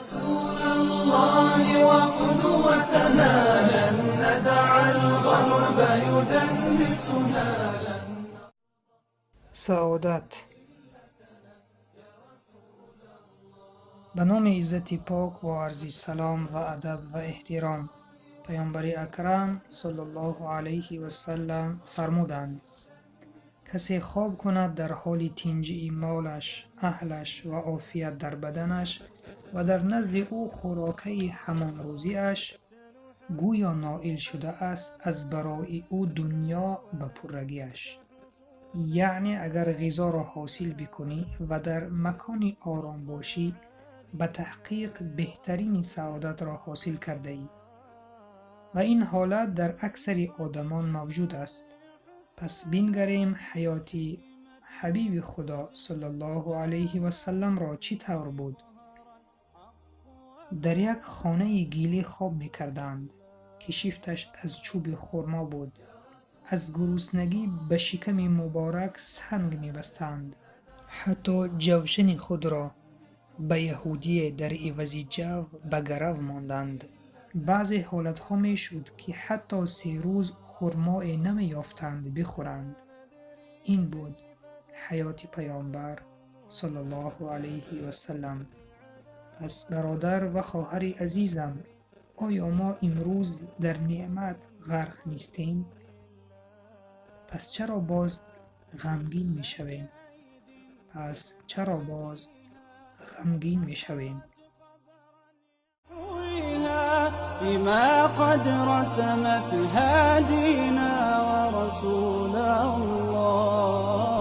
رسول الله وقدوتنا لن ندع الغرب يدنسنا. Саодат. Ба номи Иззати Пок бо арзи салом ва адаб ва эҳтиром, Паёмбари Акрам саллаллоҳу алайҳи васаллам фармуданд: касе хоб кунад дар ҳоли тинҷии молаш, аҳлаш ва офият дар баданаш ва дар назди ӯ хӯрокаи ҳамон рӯзиаш, гӯё ноил шудааст аз барои ӯ дунё ба пуррагиаш. Яъне агар ғизоро ҳосил бикунӣ ва дар макони ором бошӣ, ба таҳқиқ беҳтарини саодатро ҳосил кардаӣ. Ва ин ҳолат дар аксари одамон мавҷуд аст. Пас бингарем ҳаёти ҳабиби Худо саллаллоҳу алайҳи васалламро чӣ тавр буд. Дар як хонаи гилӣ хоб мекарданд, ки шифташ аз чӯби хурмо буд. Аз гуруснагӣ ба шиками муборак санг мебастанд. Ҳатто ҷавшани худро ба яҳудие дар ивази ҷав ба гарав монданд. Баъзе ҳолатҳо мешуд, ки ҳатто 3 рӯз хурмое намеёфтанд бихӯранд. Ин буд ҳаёти Паёмбар саллаллоҳу алайҳи васаллам. Пас бародар ва хоҳари азизам, оё мо имрӯз дар неъмат ғарқ нестем? Пас чаро боз ғамгин мешавем? Пас чаро боз ғамгин мешавем? بما قد رسمت هادينا ورسول الله.